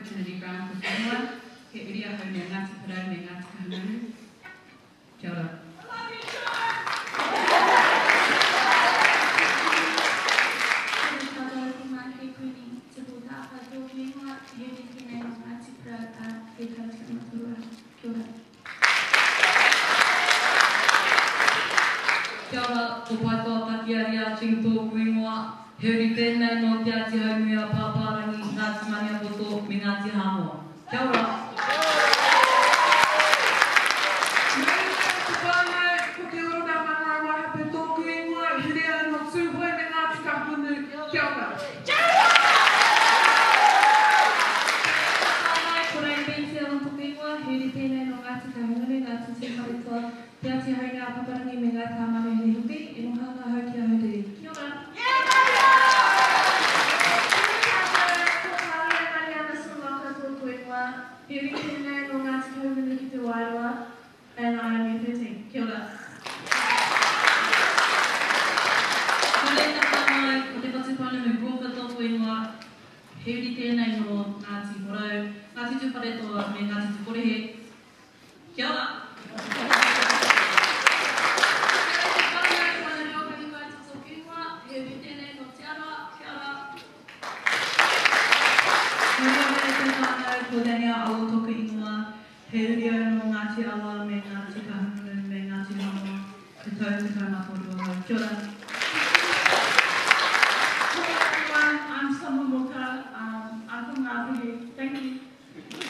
Kennedy Brown tōku ingoa, he uri ahau nō Ngāti Porou me Ngāti Kahungunu. Kia ora. Kia ora tātou, ko Māke Kuini Te Pōtāwha tōku ingoa, he uri tēnei nō Ngāti Porou, ā, he tau 13 ahau. Kia ora. Kia ora, ko Paetoa Takiaria Ching tōku ingoa, he uri tēnei nō Te Āti Haunui-a-Pāpārangi, Ngāti Maniapoto me Ngāti Hāmoa. Kia ora! Mauri ora te whānau, ko Te Orona Munro Waihape tōku ingoa, he rea nō Tūhoe me Ngāti Kahungunu. Kia ora! Kia ora te whānau, ko Ray Beattie Allen tōku ingoa, he uri tēnei nō Ngāti Kahungunu, Ngāti Tūwharetoa, Te Āti Haunga a Paparangi me Ngāi Tāmanuhiri hoki, e noho ana ahau ki Ahuriri. Kia ora! Kia ora tātou, ko Tāria Mariana Sumaka tōku ingoa, he uri tēnei nō Ngāti Kahungunu ki Te Wairoa, and I am year 13. Kia ora! Ko Rita Whāngai, ko Te Whatupounamu Crawford tōku ingoa, he uri tēnei nō Ngāti Porou, Ngāti Tūwharetoa me Ngāti Tukorehe. Kia ora! Kia ora te whānau, ko Ana Reo Kahikaiti tōku ingoa, he uri tēnei nō Te Arawa, kia ora! Kia ora e te whānau, ko Danielle Awo toku ingoa, he uri au nō Ngāti Awa me Ngāti Kahungunu me Ngāti Hāmoa, he tau 13 ahau. Kia ora! Kia ora everyone, I'm Summer Moka, um, I'm from Ngāpuhi. Thank you.